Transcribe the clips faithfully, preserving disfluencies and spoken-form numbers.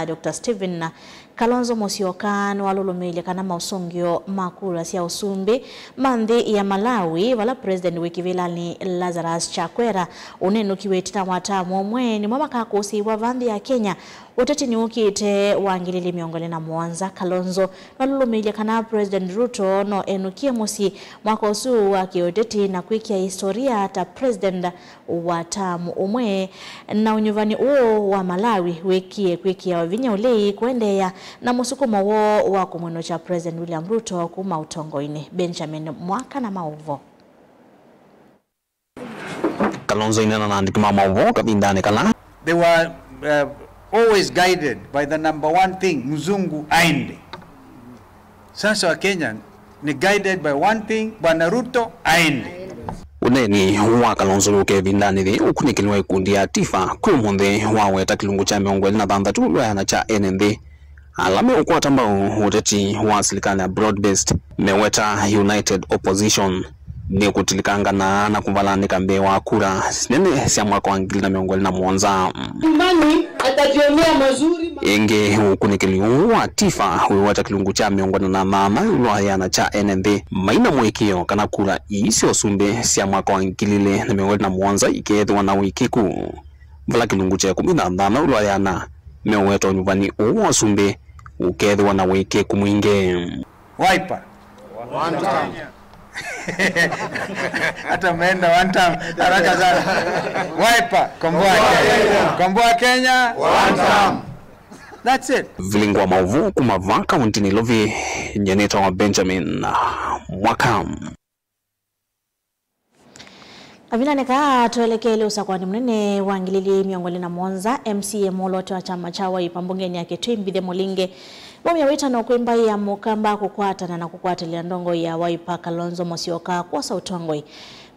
Doctor Stephen Kalonzo Musyoka nĩwalũlũmĩĩlye kana maũsũngĩo ma kura sya ũsumbĩ ma nthĩ ya Malawi, vala President wĩ kĩvĩlanĩ Lazarus Chakwera ũnenũkiw'e ĩtina wa tamu ũmwe, nĩmo makakũsĩĩw'a va nthĩ ya Kenya ũtetinĩ ũkĩte wa ngili ilĩ mĩongo ĩlĩ na mũonza. Kalonzo nĩwalũlũmĩĩlye kana President Ruto no enũkie mũsyĩ mwaka ũsu wa kĩũteti na kwĩkĩa historia ta President wa tamu ũmwe, na ũnyuvani ũũ wa Malawi wĩkie kwĩkĩawa vinya ũlei kũendeea na mũsukumo woo wa kũmwĩnũkya President William Ruto kuma ũtongoinĩ. Benjamin Mwaka na maũvoo. Kalonzo aineena na andĩki ma maũvoo kavindanĩ kala. They were uh, always guided by the number one thing, mzungu aende. Sasa wa Kenya ni guided by one thing, Bwana Ruto aende. Ũneeni wa Kalonzo wũka ĩvindanĩ yĩĩ ũkunĩkĩli wa ikundi ya Tifa kwĩ ũmũnthĩ waweta kĩlungu kya mĩongo ĩlĩ na thanthatũ ũlwayana kya ene nthĩ ala meũkwata mbau ũteti wa silikalĩ ya broad-based, meweta United Opposition nĩkũtilikangana na kũvalanĩka mbee wa kura nene sya mwaka wa ngili na mĩongo ĩlĩ na mũonza. Nyumbani atajionea mazuri ma- Ĩngĩ, ũkunĩkĩli ũũ wa Tifa wĩweta kĩlungu kya mĩongo ĩna na nana ĩũlũ wa yĩana kya ene nthĩ maina mũĩkĩĩo kana kura ii sya ũsumbĩ sya mwaka wa ngili ilĩ na mĩongo ĩlĩ na mũonza ikeethĩwa na ũĩkĩĩku, vala kĩlungu kya ĩkũmi na nthano ĩũlũ wa yĩana meũweta ũnyuvani ũũ wa ũsumbĩ ũkeethĩwa na ũĩkĩĩku mwingĩ. Wiper. One term. Hata umeenda one term. Haraka sana. Wiper. Komboa Kenya. Komboa Kenya. One term. That's it. Vilingi wa maũvoo kuma vaa kaunti Nairobi, nyie nĩtawa Benjamin Mwaka. Kavindanĩ kaa, twelekele ũsakũani mũnene wa ngili ilĩ mĩongo ĩlĩ na mũonza, M C A mwoloote wa kyama kya Wiper mbungenĩ ya Kitui, Mbithe Mũlinge, maumya wĩtano kwĩ mbaĩ ya Mũkamba kũkwatana na kũkwatĩlya ndongoi ya Wiper Kalonzo Musyoka kwosa ũtongoi.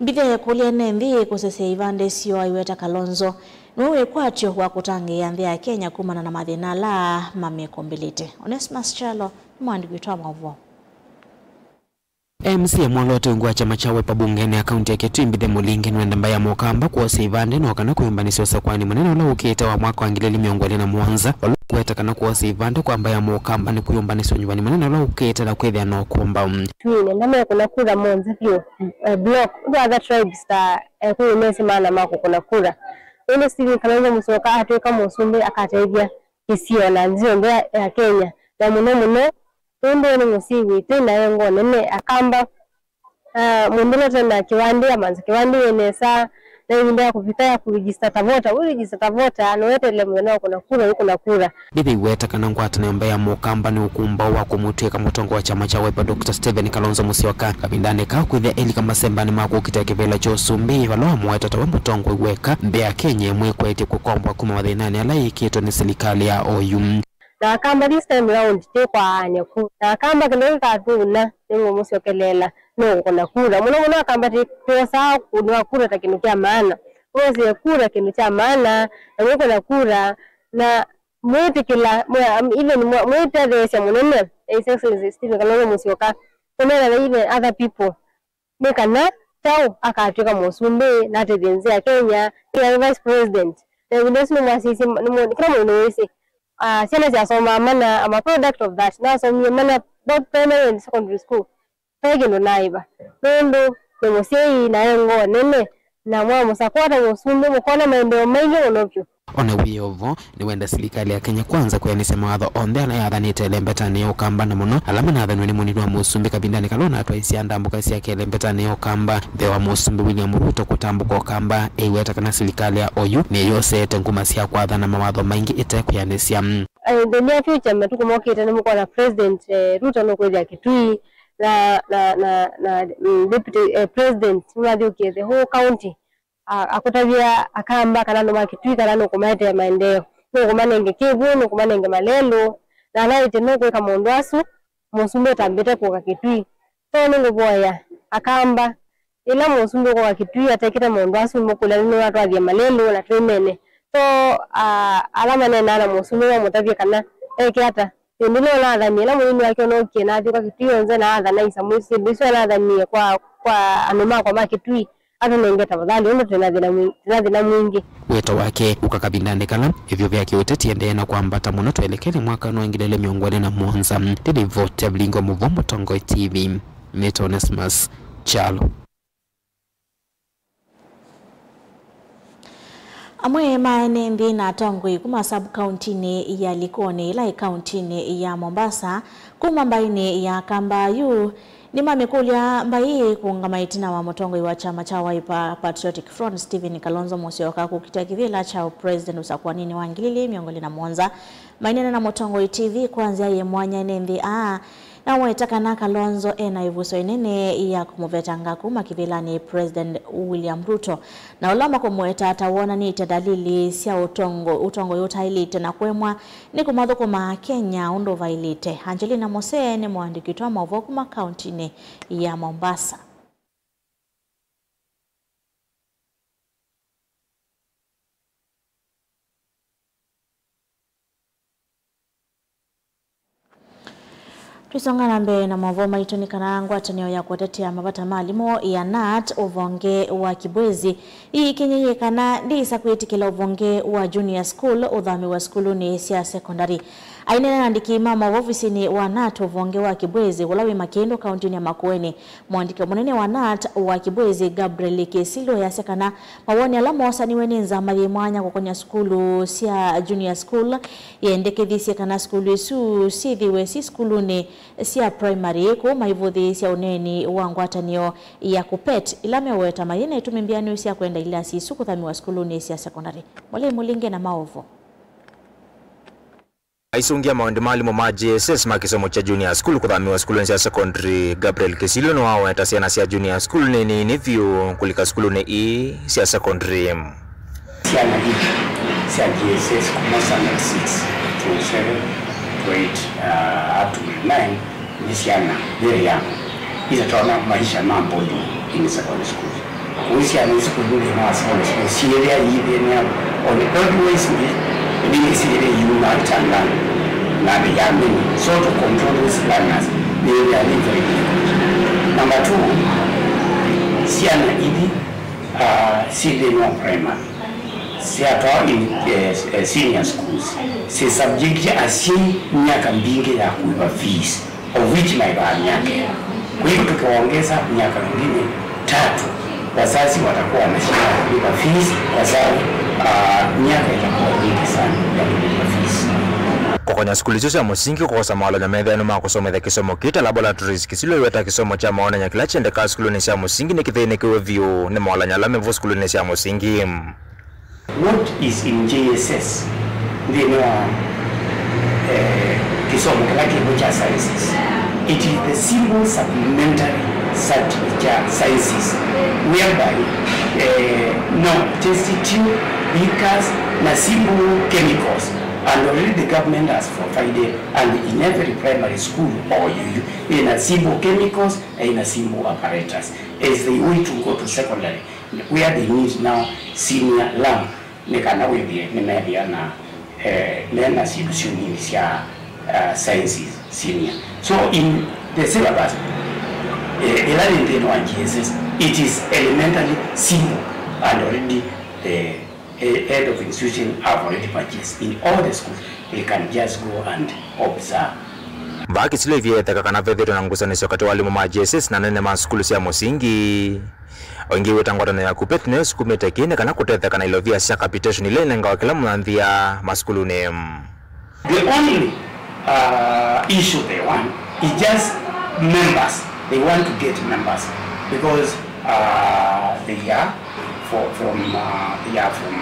Mbithe ekũlya ene nthĩ kũsesea ivandĩ syoo aiweta Kalonzo nĩwe wĩ kwatyo wa kũtangĩĩa nthĩ ya Kenya kumana na mathĩna ala mamĩkũmbĩlĩte. Onesmus Kyalo nĩ mũandĩki witũ wa maũvoo. M C A mwoloote ungu wa kyama kya Wiper mbungenĩ ya kaunti ya Kitui, Mbithe Mũlinge, nĩwenda mbaĩ ya Mũkamba kwosa ivandĩ no kana kwĩyũmbanĩsya ũsakũani mũnene ũla ũkĩte wa mwaka wa ngili ilĩ mĩongo ĩlĩ na mũonza, vala ũkweta kana kwosa ivandĩ kwa mbaĩ ya Mũkamba nĩ kwĩyũmbanĩsya ũnyuvani mũnene ũla ũkĩte na kwĩthĩa na ũkũmbaũ. Twĩ nenda mekũna kura monthe vyũ, eh, block, ũndũ other tribes ta, eh, Kikuyu mesĩ maana ma kũkũna kura. Ĩndĩ Stephen Kalonzo Musyoka atw'ĩka mũsumbĩ akatethya kĩsio na nthĩ yonthe ya, ya Kenya, na mũno mũno nũndũ nĩ mũsyai witũ na engo nene Akamba. Ah, mũndũ ũla ũte na kĩvandĩ amanza kĩvandĩ wĩ nesa, na ĩvinda ya kũvika ya kũregister ta voter, wĩ register ta voter, na weteele mũthenya wa kũna kura, ũikũna kura. Mbithe aiweta kana ngwatanĩo mbee ya Mũkamba nĩ ũkũmbaũ wa kũmũtw'ĩka mũtongoi wa kyama kya Wiper, Doctor Stephen Kalonzo Musyoka. Kavindanĩ kaa kwĩthĩa elika masembanĩ ma kũkita kĩvĩla kya ũsumbĩ, vala wamũweta tawe mũtongoi weka nthĩ ya Kenya ĩmwe ĩkwaĩtye kũkombwa kuma mathĩnanĩ ala yĩkĩtwe nĩ silikalĩ ya O U. Na Akamba this time round, tĩkwaanĩa ku. Na Akamba kĩndũ kĩkatũna, nĩngũmũsyokeleela, nũkũna kura. Mũno mũno Akamba tĩ-, twosaa ũkũni wa kura ta kĩndũ kya maana. Wosee kura kĩndũ kya maana, na wĩkũna kura, na mwĩtĩkĩla, mwĩ-, even mwa-, mwĩtetheesya mũnene, His Excellency Stephen Kalonzo Musyoka, kũneena na even other people. Nĩ kana kyaũ akatw'ĩka mũsumbĩ na atethye nthĩ ya Kenya, nĩ aĩ vice president. Na ĩvinda ĩsu nĩmwasisye, nĩmwĩ-, kĩla mũndũ nĩwĩsĩ, ah, syana syasomaa mana, I'm a product of that. Nasomie mana both primary and secondary school. Ve kĩndũ naaĩva. Nũndũ nĩ mũsyai na e ngoo nene, na mwamũsakũa ta mũsumbĩ, mũkona maendeeo maingĩ mũno vyũ. O na wĩ o vo, nĩwenda silikalĩ ya Kenya Kwanza kwĩanĩsya mawatho onthe ala yathanĩte ĩlembetanĩ ya Ũkamba, na mũno ala manathanw'e nĩ mũnini wa mũsumbĩ kavindanĩ kala ũnatwaĩsya ndambũka sya kĩlembetanĩ ya Ũkamba. Mbee wa mũsumbĩ William Ruto kũtambũka Ũkamba, eiweta kana silikalĩ ya O U nĩyoseete nguma sya kwathana mawatho maingĩ ĩte kwĩanĩsya. Eh, in the near future, matukũ mokĩte nĩmũkwona President, eh, Ruto nũkwĩthĩa Kitui na, na, na, na, mm, Deputy, eh, President nĩmathyũkie the whole county. A-, akũtavya Akamba kana andũ ma Kitui kana nũkũmaetea maendeeo, nũkũmanenge kĩw'ũ, nũkũmanenge malelũ, na alaĩtye nũkwĩka maũndũ asu, mũsumbĩ ũtambĩte kũka Kitui. So nĩngũvoya Akamba, ĩla mũsumbĩ ũkũka Kitui atekĩte maũndũ asu, nĩmũkũlya nĩwatwathie malelũ na twĩmene. So, a-, ala maneenaa na mũsumbĩ mamũtavye kana eke ata. Ĩndĩ nĩwe ũnathanie, ĩla mũnini wake ũnookie na athyũka Kitui yonthe na athana isamu isu, ĩndĩ isu anathanie kwa, kwa andũ makwa ma Kitui. Atũnenge tafadhali, ũndũ twĩna thĩna mwĩ-, twĩna thĩna mwingĩ. Wĩto wake ũka kavindanĩ kala ĩvyũ vya kĩũteti endee na kwambata mũno twelekele mwakanĩ wa ngili ilĩ mĩongo ĩlĩ na mũonza. Nĩ livoti ya Vilingo Mũvoo, Mũtongoi T V, nĩtawa Onesmus Kyalo. Amwe ma ene nthĩ na atongoi kuma sub-kauntinĩ ya Likoni, ĩla ĩ kauntinĩ ya Mombasa, kuma mbaĩnĩ ya Kambayu, nĩmamĩkũlya mbaĩ kũũngama ĩtina wa mũtongoi wa kyama kya Wiper Patriotic Front, Stephen Kalonzo Musyoka, kũkita kĩvĩla kya ũpresident ũsakũaninĩ wa ngili ilĩ mĩongo ĩlĩ na mũonza. Maineena na Mũtongoi T V kwa nzĩa yĩ mwanya ene nthĩ aa, na weta kana Kalonzo ena ĩvuso ĩnene ya kũmũvetanga kuma kĩvĩlanĩ President William Ruto, na ũla makũmweta ta wonanĩtye ndalili sya ũtongo-, ũtongoi ũtaĩlĩte na kũemwa nĩ kũmathũkũma Akenya ũndũ vaĩlĩte. Angelina Mose nĩ mũandĩki witũ wa maũvoo kuma kauntinĩ ya Mombasa. Tũisonga na mbee na maũvoo maitũ, nĩ kana ngwatanĩo ya kũtetea mavata ma alimũ ya nat ũvonge wa Kibwezi ĩikinyĩie kana ndĩĩsa kwĩtĩkĩla ũvonge wa junior school ũthamĩwa sukulunĩ sya secondary. Aineena na andĩki ma maũvoo ovisinĩ wa nat ũvonge wa Kibwezi ũla wĩ Makĩndũ kauntinĩ ya Makueni, mũandĩki mũnene wa nat wa Kibwezi, Gabriel Kĩsilũ, easya kana mawoni ala moosaniw'e nĩ nzama yĩ mwanya kũkony'a sukulu sya junior school yendekethisye kana sukulu isu syĩthĩwe syĩ sukulunĩ sya primary, kũu maivũthĩĩsya ũneeni wa ngwatanĩo ya KUPPET, ĩla meweta mayĩ na itumi mbeanĩu sya kwenda ilasi isu kũthamĩwa sukulunĩ sya secondary. Molei Mũlinge na maũvoo. Aisũngĩa maũndũ ma alimũ ma J S S ma kĩsomo kya junior school kũthamĩwa sukulunĩ sya secondary, Gabriel Kĩsilũ nĩwaweta syana sya junior school nĩ nini vyũ kũlika sukulunĩ ii sya secondary. Syana ithi sya J S S kuma standard six to seven to eight, uh, up to grade nine, nĩ syana very young. Itatona maisha ma boarding in secondary school. Kũu syana isu kũthi nthĩnĩ wa secondary school syĩthĩa iithĩnĩa on every ways, maybe syĩthĩa yuma itandani na they are many. So to control those learners, they are very difficult. Number two, syana ithi, uh, syĩ nthĩnĩ wa primary, syatwawa in, eh, eh, senior schools, syĩ subject asyai myaka mbingĩ ya kũĩva fees, of which maĩvaa myaka ĩna. Kwa hivyo tukiwaongeza miaka mingine tatu, wazazi watakuwa wanashindwa kulipa fees kwa sababu, ah, miaka itakuwa mingi sana ya kulipa fees. Kũkonya sukulu isu sya mũsingi kũkosa mawalany'o methĩanu ma kũsomethya kĩsomo kĩĩ ta laboratories, Kĩsilũ aiweta kĩsomo kya maonany'a kĩla kyendekaa sukulunĩ sya mũsingi nĩkĩthĩnĩkĩwe vyũ nĩ mawalany'o ala me vo sukulunĩ sya mũsingi. What is in J S S nthĩnĩ wa, eh, kĩsomo kĩla kĩvo kya sciences? It is the simple supplementary subject kya sciences whereby, eh, no test tube, beakers, na simple chemicals, and already the government has provided, and in every primary school or U U, in a simple chemicals and in a simple apparatus as the way to go to secondary. Where they need now senior lump, nĩ kana wĩthĩe nĩmethĩa na, eh, mena syĩndũ syũ nini sya, uh, sciences senior. So in the syllabus, eh, ĩla yĩ nthĩnĩ wa J S S, it is elementally simple and already the, eh, head of institution have already purchased in all the schools. They can just go and observe. Vaa Kĩsilũ ĩvĩetheka kana vethĩĩtwe na ngusanĩsyo katĩ wa alimũ ma J S S na anene ma sukulu sya mũsingi. O ĩngĩ wĩta ngwatanĩo ya KUPPET nĩyo ĩsukumĩte kĩĩ nĩ kana kũtetheka na ilovia sya capitation ila inengawa kĩla mũanthĩa masukulunĩ. The only, uh, issue they want is just members. They want to get members because, uh, they are for, from, uh, they are from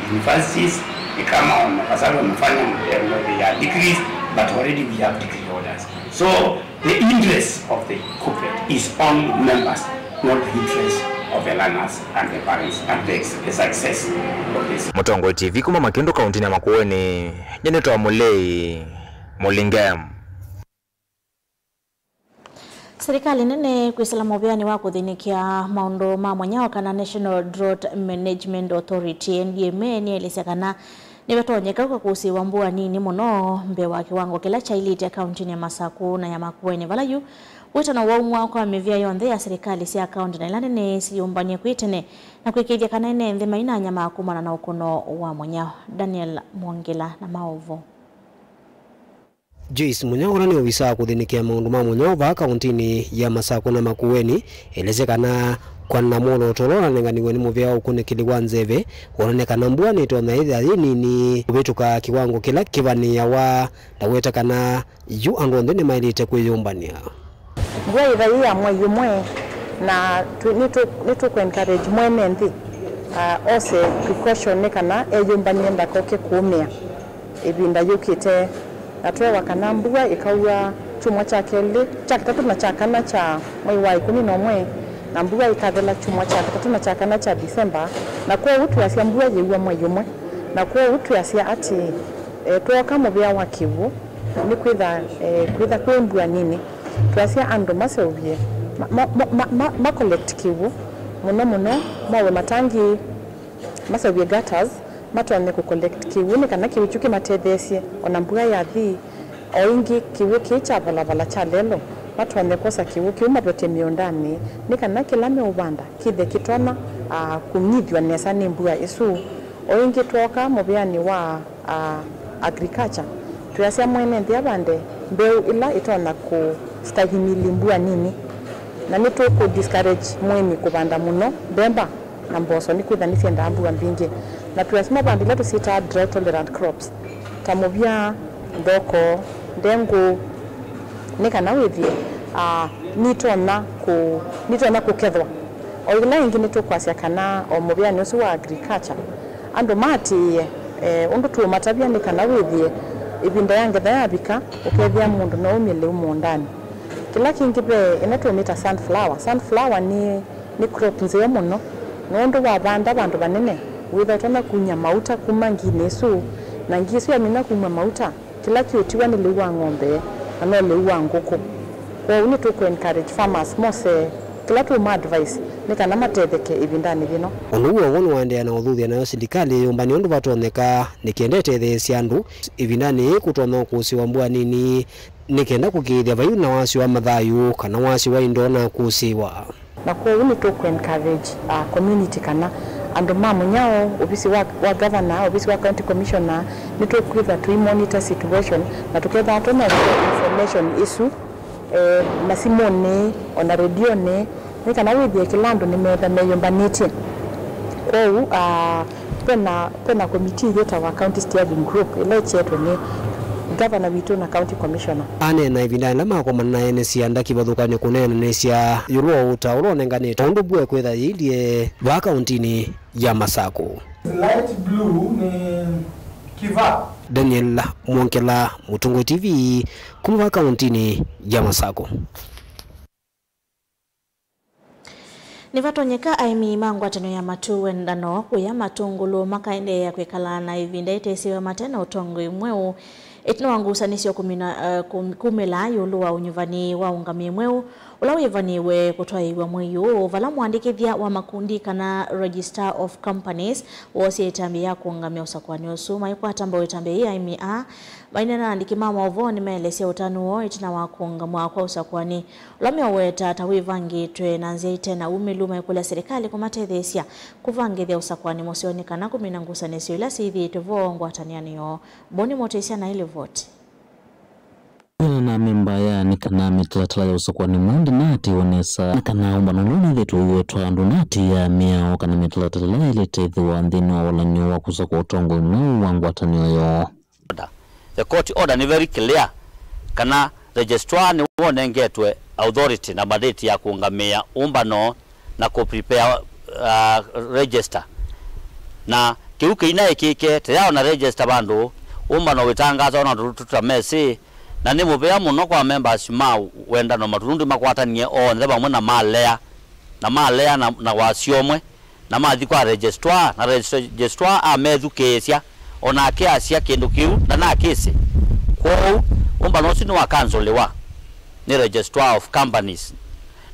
universities, ni kama wame-, kwa sababu wamefanya, eh, their degrees, but already we have degree holders. So the interest of the KUPPET is only members, not the interest of the learners and the parents and the, the success of this. Mũtongoi T V kuma Makĩndũ kauntinĩ ya Makueni, nyenetwa Mũlei Mũlinge. Silikalĩ nene kwĩsĩla mũvĩanĩ wa kũthĩnĩkĩa maũndũ ma mwanya, o kana National Drought Management Authority, N D M A, nĩyaelesya kana nĩvatonyeka kũkũsĩĩwa mbua nini mũno mbee wa kĩwango kĩla kyaĩlĩte kauntinĩ ya Masaku na ya Makueni, vala yu Wĩtano waumw'a kwa mĩvĩa yonthe ya silikalĩ sya kaũntĩ na ila nene siyũmbany'e kwĩ tene na kũĩkĩĩthya kana ene nthĩ mainanyama kumana na ũkũno wa mũnyao. Daniel Mwongela na maũvoo. Joyce Mũnyao, ũla nĩ ovisaa wa kũthĩnĩkĩa maũndũ ma mũnyao vaa kaũntĩnĩ ya Masakũ na Makueni, elesye kana kwana na mwolooto ũla ũnanenganiwe nĩ mũvĩa wa ũkunĩkĩli wa nzeve wonany'a kana mbua nĩtonya ĩthĩa yĩ nini kũvĩtũka kĩwango kĩla kĩvanĩĩawa. Ndaweta kana yu andũ onthe nĩmaĩlĩte kwĩyũmbany'a. Mbua ĩtha yĩ ya mwei ũmwe, na tũ- nĩtũ- nĩtũkũ encourage mwene nthĩ, ah, ose precaution nĩ kana eyũmbany'e ndakoke kũũmĩa ĩvinda yũkĩte. Na twewa kana mbua ĩkaua kyumwa kya kelĩ, kya katatũ na kya kana kya mwei wa ĩkũmi na ũmwe, na mbua ĩkathela kyumwa kya katatũ na kya kana kya December, na kwoou twĩasya mbua yĩua mwei ũmwe. Na kwoou twĩasya atĩ, e, twooka mũvĩa wa kĩw'ũ, nĩkwĩtha, e, kwĩtha kwĩ mbua nini. Twĩasya andũ maseũvye, ma- ma- ma- ma- ma- ma collect kĩw'ũ, mũno mũno mowe matangi, maseũvye gutters, matonye kũ collect kĩw'ũ nĩ kana kĩw'ũ kyu kĩmatetheesye ona mbua yathi. O ĩngĩ, kĩw'ũ kĩĩ kya valavala kya lelo, matonye kwosa kĩw'ũ kĩu mavetye mĩũndanĩ nĩ kana kĩla meũvanda kĩthe kĩtonya, ah, kũng'ithw'a nesa nĩ mbua ĩsu. O ĩngĩ, twooka mũvĩanĩ wa, ah, agriculture, twĩasya mwene nthĩ avande mbeũ ĩla ĩtonya kũstahimili mbua nini, na nĩtũkũ discourage mũĩmi kũvanda mũno mbemba na mboso nĩkwĩtha nĩsyendaa mbua mbingĩ. Na twĩasya mavanda ila tũsyĩtaa drought tolerant crops, ta mũvya, nthoko, ndengũ, nĩ kana wĩthĩe, ah, nitonya kũ- nitonya kũkethwa. O ĩla ĩngĩ nĩtũkwasya kana o mũvĩanĩ ũsu wa agriculture, andũ maatĩĩe, eh, ũndũ tũũmatavya nĩ kana wĩthĩe ĩvinda ya ngetha yavika, ũkethĩa mũndũ no ũmye lĩu mũũndanĩ. Kĩla kĩngĩ ve ĩno tũmĩta sunflower. Sunflower nĩ, nĩ crop nzeo mũno, nũndũ wavanda vandũ vanene, wĩtha ũtonya kumya mauta kuma nginĩ ĩsu, na ngi ĩsu yamina kumya mauta, kĩla kĩũtiwa nĩ lĩu wa ng'ombe, na no lĩu wa ngũkũ. Kwoou nĩtũkũ encourage farmers mose kĩla tũũma advise nĩ kana matetheke ĩvindanĩ yĩno. Ũndũ w'o w'o nĩwaendeea na ũthuthya nayo silikalĩ ĩyũmbany'e ũndũ vatonyeka nĩ kenda ĩtetheesye andũ ĩvindanĩ yĩĩ kũtonya ũkũsĩĩwa mbua nini nĩ kenda kũkĩĩthya vai na wasyo wa mathayũ kana wasyo wa indo na kũsĩĩwa. Na kwoou nĩtũkũ encourage, uh, community kana andũ ma mũnyao, ovisi wa, wa governor, ovisi wa county commissioner, nĩtũkwĩtha tũi monitor situation na tũkethĩa tũna information ĩsu, eh, masimũnĩ, ona redionĩ, nĩ kana wĩthĩe kĩla andũ nĩmetha meyũmbanĩtye. Kwoou, ah, kwĩna, kwĩna komitii yĩtawa County Steering Group ĩla ĩkyetwe nĩ ngavana witũ na county commissioner. Aneena ĩvinda yĩla makomana na ene syanda kĩvathũkany'o kũneenanĩsya ĩũlũ wa ũtao ũla ũnenganĩtwe ũndũ mbua ĩkwĩtha yĩilye vaa kaũntinĩ ya Masakũ. Light blue nĩ kĩvaa. Daniel Mwongela, Mũtongoi T V, kuma vaa kaũntinĩ ya Masakũ. Nĩvatonyeka aĩmi ma ngwatanĩo ya matu wendano kũya matũngũlũ makaendeea kwĩkala na ĩvinda ĩtesĩwe mate na ũtongoi mweũ. Ĩtina wa ngusanĩsyo kumina, eh, kum- kumĩla ĩũlũ wa ũnyuvani wa ũngamĩi mweũ ũla wĩvanĩwe kũtwaĩĩw'a mwei ũũ, vala mũandĩkĩthya wa makundi kana Registrar of Companies woosie ĩtambya ya kũũngamya ũsakũani ũsu. Maikwata mbau ĩtambya yĩĩ, aĩmi aa maineena na andĩki ma maũvoo nĩmaelesya ũtanu woo ĩtina wa kũũngamw'a kwa ũsakũani ũla meũweta ta wĩvangĩtwe na nzĩa ite na umĩlu, maikũlya silikalĩ kũmatetheesya kũvangĩthya ũsakũani mũseo nĩ kana kũmina ngusanĩsyo ila syĩthĩĩtwe vo ngwatanĩanĩ yoo. Boni Mũtĩsya na ĩlivoti. Kwĩana na amemba aya nĩ kana mĩtalatala ya ũsakũani mweũ ndĩnaatĩĩwa nesa, na kana ũmbano ũla ũnethĩĩtwe ũiwetwa andũ naatĩĩa mĩao kana mĩtalatala ĩla yaĩlĩte ĩthĩwa nthĩnĩ wa ũlany'o wa kũsakũa ũtongoi mweũ wa ngwatanĩo yoo. Order. The court order nĩ very clear kana registrar nĩwe ũnengetwe authority na mandate ya kũũngamĩa ũmbano na kũ prepare, uh, register. Na kĩu kĩina ĩkĩke, tĩyaona register vandũ, ũmbano wĩtangasawa na tũtũ tũtamesĩ, na nĩ mũvea mũno kwa members ma wendano matu nũndũ makwatanie onthe vamwe na malea, na malea na, na wasya ũmwe, na mathi kwa registrar, na registrar amethukĩĩsya, o nake asya kĩndũ kĩu ndanakĩsĩ. Kwoou, ũmbano ũsu nĩwakansũlĩwa nĩ Registrar of Companies.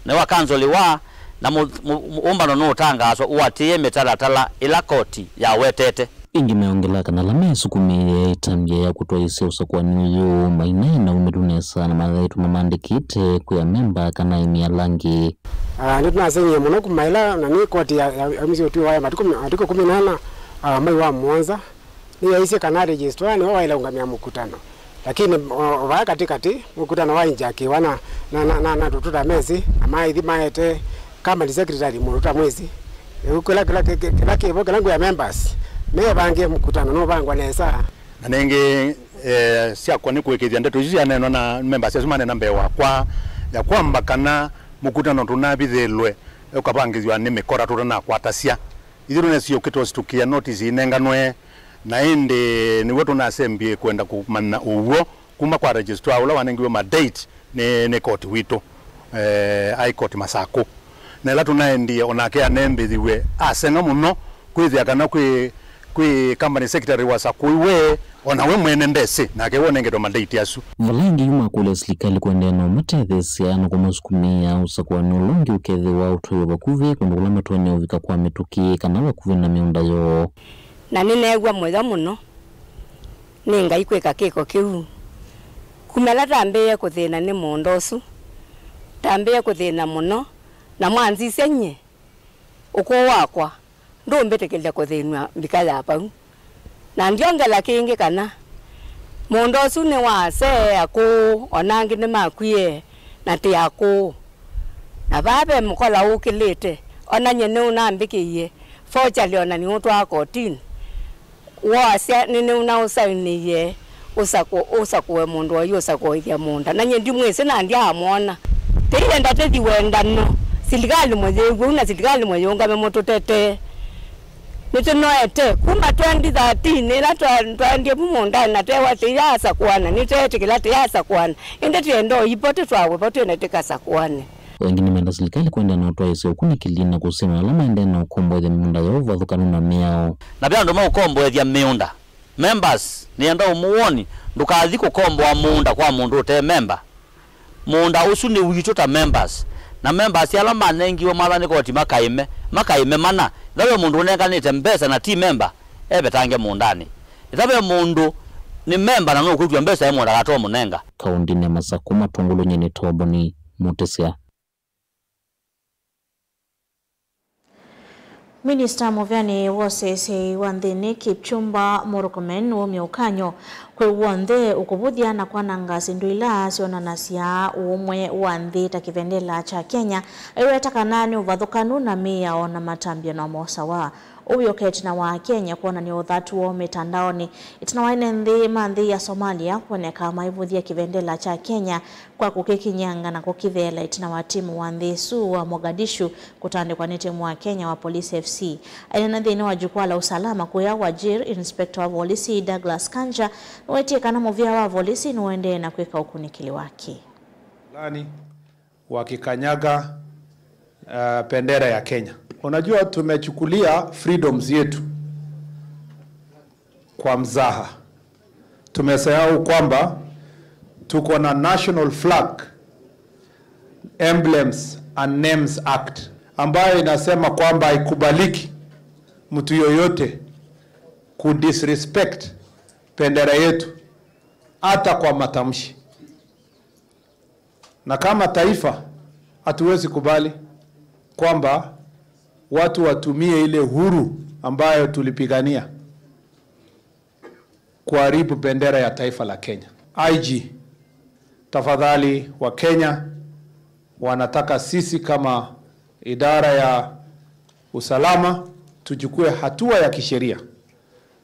Nĩwakansũlĩwa, na mũ- mũ- mũ- ũmbano nũũtangaaswa ũatĩĩe mĩtalatala ĩla koti yawetete. Ĩngĩ meongelaa kana ala mesukumĩĩe ĩtambya ya kũtwaĩĩsya ũsakũani ũyũ mainaĩ na umĩlu nesa na mathaĩtwe mamandĩkĩte kwĩ amemba kana aĩmi ala angĩ. Ah, nĩtũnaseng'ie mũno kuma ĩla na nĩ koti ya, ya, yaumisye ũtwi wayo matukũ, matukũ kũmi na ana, ah, mwei wa mũonza, nĩyaisye kana registrar nĩwe waĩle ũngamĩa mũkutano. Lakini, o, o vaa katĩkatĩ, mũkutano wainjakĩwa na, na, na, na, na tũtũta mesĩ, na maithi maete company secretary mũndũ ta mwĩsĩ. Rĩu kĩla, kĩla, kĩ-, kĩ-, kĩla kĩvo, kĩla ngwĩa members, mevange mũkutano nũvangwa nesa. Na nĩngĩ, eh, syakwa nĩ kũĩkĩĩthya ndeto isu syaneenwa na members asu maneena mbee wakwa, ya kwamba kana mũkutano tũnavithĩlwe ũkavangĩthw'a nĩ mĩkora tũtanakwatasya. Ithyĩ tũnesie ũkĩtositũkĩa notisi inenganwe, na ĩndĩ nĩw'o tũnasembie kwenda kũmanya ũw'o kuma kwa registrar ũla wanengiwe mandate nĩ, nĩ koti witũ, eh, High Court Masakũ. Na ĩla tũnaendie, o nake anembĩthiw'e aseng'a mũno kwĩthĩa kana kwĩ, kwĩ company secretary wasakũiwe, o na we mwene ndesĩ, nake we ũnengetwe mandate asu. Vala ĩngĩ yu makũlya silikalĩ kũendeea na ũmatetheesya na kũmasukumĩĩa ũsakũani ũla ũngĩ ũkethĩwa ũtwaĩwe vakuvĩ kũndũ kũla matonya ũvika kwa mĩtũkĩ kana vakuvĩ na mĩũnda yoo. Na nĩneew'a mũyo mũno nĩ Ngai kwĩka kĩko kĩu. Kuma ĩla tambĩĩe kũthĩna nĩ mũũnda ũsu, tambĩĩe kũthĩna mũno, na mwanzisya nyie, ũkũũ wakwa ndũmbĩtĩkĩlya kũthĩnw'a mbika ya vau. Na ndyongela kĩngĩ kana mũũnda ũsu nĩ wa asee akũũ, o na angĩ nĩmakwie, na ti akũũ. Na vaa ve mũkola ũkĩlĩte, o na nyie nĩũnambĩkĩie forgery, o na nĩũtwaa kotinĩ. Woasya nĩ, nĩũnaũsainĩie ũsakũ-, ũsakũe mũndũ oyu ũsakũĩthya mũũnda. Na nyie ndimwĩsĩ na ndyaamwona. Tĩienda tĩthi wendano, silikalĩ mũyĩw'e ũu na silikalĩ mũyĩũngame mũtũtetee. Nĩtũnoete kuma twenty thirteen ĩla twa-, twaendie vu mũũndanĩ na tewa tĩyaasakũana, nĩtweetĩkĩla tĩyaasakũana. Ĩndĩ twĩenda ũipo tĩtwawe vo twĩne tĩkasakũane. O ĩngĩ nĩmenda silikalĩ kũendeea na ũtwaĩĩsya ũkunĩkĩli na kũsema ala maendee na ũkomboethya mĩũnda yoo ũvathũkanu na mĩao. Na ve andũ maũkomboethya mĩũnda. Members, nĩenda ũmũwoni, ndũkathi kũkomboa mũũnda kwa mũndũ ũte memba. Mũũnda ũsu nĩ witũ ta members. Na members ala manengiwe mwatha nĩ koti makaĩme, makaĩme mana. Ĩtha ve mũndũ ũnenganĩte mbesa na ti memba, evetange mũũndanĩ. Ĩtha ve mũndũ nĩ memba na nũkwĩtw'a mbesa e mũũnda katoo mũnenga. Kaũndĩnĩ ya Masakũ, matongolony'e nĩ Toboni Mũtĩsya. Minista mũveanĩ wa ũseseei wa nthĩnĩ Kipchumba Murkomen nũumya ũkany'o kwĩ w'onthe ũkũvũthya na kwananga syĩndũ ila syonanasya ũũmwe wa nthĩ ta kĩvendela kya Kenya, aiweta kana nĩ ũvathũkanu na mĩao na matambya no mosawa. Ũu wĩoka ĩtina wa Akenya kwonany'a ũthatu woo mĩtandaonĩ ĩtina wa ene nthĩ ma nthĩ ya Somalia kwoneka maivũthya kĩvendela kya Kenya kwa kũkĩkinyanga na kũkĩtheela ĩtina wa timu wa nthĩ ĩsu wa Mogadishu kũtandĩkwa nĩ timu wa Kenya wa Police F C. Aineena nthĩnĩ wa jukwaa la usalama kũya Wajir, Inspector wa volisi Douglas Kanja nĩwetie kana mũvĩa wa volisi nĩũendee na kwĩka ũkunĩkĩli wake. Fulani wakikanyaga, uh, bendera ya Kenya. Unajua, tumechukulia freedoms yetu kwa mzaha. Tumesahau kwamba tuko na National Flag, Emblems and Names Act, ambayo inasema kwamba haikubaliki mtu yoyote kudisrespect bendera yetu hata kwa matamshi. Na kama taifa, hatuwezi kubali kwamba watu watumie ile uhuru ambayo tulipigania kuharibu bendera ya taifa la Kenya. I G, tafadhali, wa Kenya wanataka sisi kama idara ya usalama tuchukue hatua ya kisheria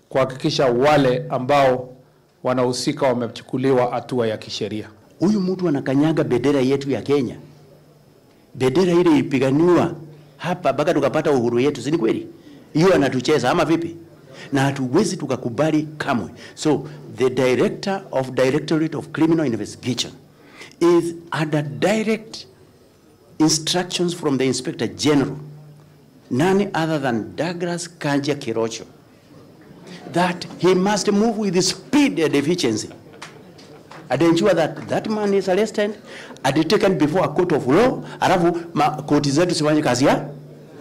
kuhakikisha wale ambao wanahusika wamechukuliwa hatua ya kisheria. Huyu mtu anakanyaga bendera yetu ya Kenya. Bendera ile ilipiganiwa hapa mpaka tukapata uhuru yetu, si ni kweli? Hiyo anatucheza ama vipi? Na hatuwezi tukakubali kamwe. So, the director of Directorate of Criminal Investigation is under direct instructions from the Inspector General, none other than Douglas Kanja Kirocho, that he must move with speed and efficiency and ensure that that man is arrested and taken before a court of law, alafu ma-, koti zetu zifanye kazi ya,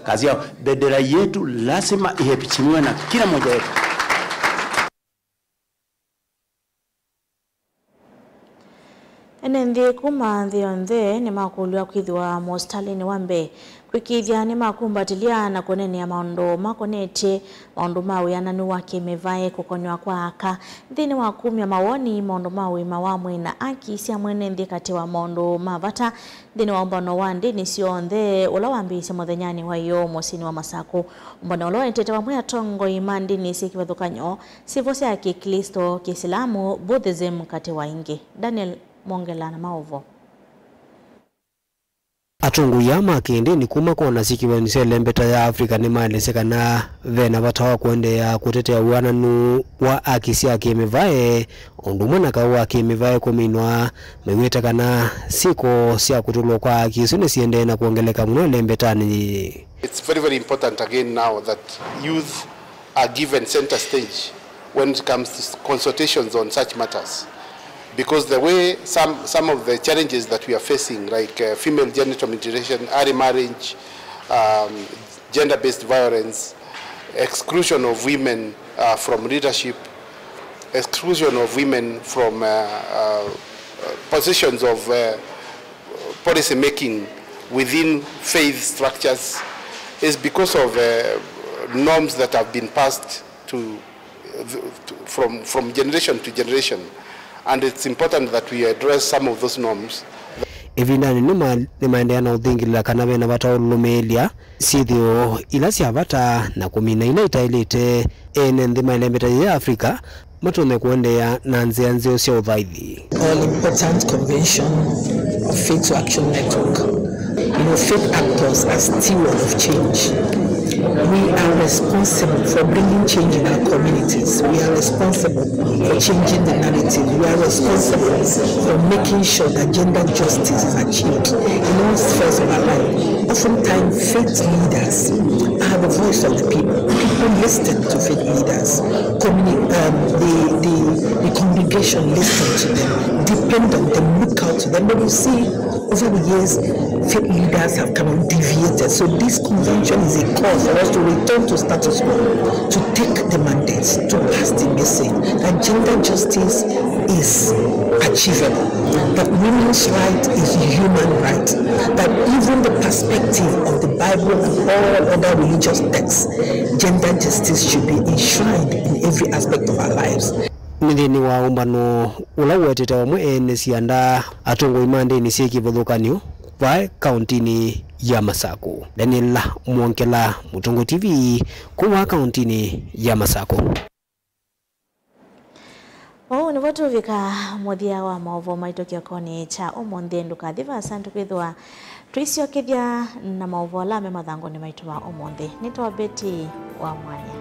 kazi yao. Bendera yetu lazima iheshimiwe na kila mmoja wetu. Ene nthĩ kuma nthĩ yonthe nĩmakũlw'a kwĩthĩwa mũsitalĩnĩ wa mbee kwĩkĩĩthya nĩmakumbatĩlya na kũneenea maũndũ makonetye maũndũ ma wĩananu wa kĩmĩvaĩ kũkonywa kwa aka. Nthĩnĩ wa kumya mawoni maũndũ ma ũima wa mwĩĩ na aki sya mwene nthĩ katĩ wa maũndũ ma vata nthĩnĩ wa ũmbano wa ndĩni syonthe ũla wambĩĩisye mũthenyanĩ wa ĩyoo mũsyĩnĩ wa Masakũ, ũmbano ũla ũetete vamwe atongoi ma ndĩni syĩ kĩvathũkany'o, syĩvo sya Kĩklĩsto, Kĩsilamu, Buddhism, katĩ wa ingĩ. Daniel Mwongela na maũvoo. Atongoi aa ma kĩndĩni kuma kona syĩkĩvonĩ sya ĩlembeta ya Africa nĩmaelesya kana ve na vata wa kũendeea kũtetea wĩananu wa aki sya kĩmĩvaĩ, ũndũ ũmwe na kaũ wa kĩmĩvaĩ kũminwa, maiw'ĩte kana syĩko sya kũtũlwa kwa aki isu nĩsiendee na kwongeleka mũno ĩlembetanĩ yĩĩ. It's very, very important again now that youth are given center stage when it comes to consultations on such matters. Because the way some, some of the challenges that we are facing, like, uh, female genital mutilation, early marriage, um, gender-based violence, exclusion of women, uh, from leadership, exclusion of women from, uh, uh, positions of, uh, policy making within faith structures is because of, uh, norms that have been passed to, to, from, from generation to generation. And it's important that we address some of those norms. Ĩvindanĩ nĩma-, nĩmaendeea na ũthingĩlĩla kana ve na vata wa ũlũlũmĩĩlya syĩthĩo ila sya vata na kũmina ila itaĩlĩte. Ene nthĩ ma ĩlembeta yĩĩ ya Africa matonya kũendeea na nzĩa nzeo sya ũthaithi. All important convention of Faith to Action Network. You know, faith actors are steward of change. We are responsible for bringing change in our communities. We are responsible for changing the narrative. We are responsible for making sure that gender justice is achieved in all spheres of our life. Oftentimes, faith leaders are the voice of the people. People listen to faith leaders. Communi-, um, the, the, the congregation listen to them, depend on them, look out to them. But you see, over the years, faith leaders have kind of deviated. So this convention is a call for us to return to status quo, to take the mandates, to pass the message that gender justice is achievable, that women's right is human right, that even the perspective of the Bible and all other religious texts, gender justice should be enshrined in every aspect of our lives. Nĩ nthĩnĩ wa ũmbano ũla ũetete vamwe ene syanda, atongoi ma ndĩni syĩ kĩvathũkany'o vaa kauntinĩ ya Masakũ. Daniel Mwongela, Mũtongoi T V, kuma kauntinĩ ya Masakũ. Ũu nĩvo tũvika mũthya wa maũvoo maitũ kĩokonĩ kya ũmũnthĩ. Ndũkathi vaasa, nĩtũkwĩthĩwa tũisyokethya na maũvoo ala me mathangũnĩ maitũ ma ũmũnthĩ. Nĩtawa Betty wa Mwanya.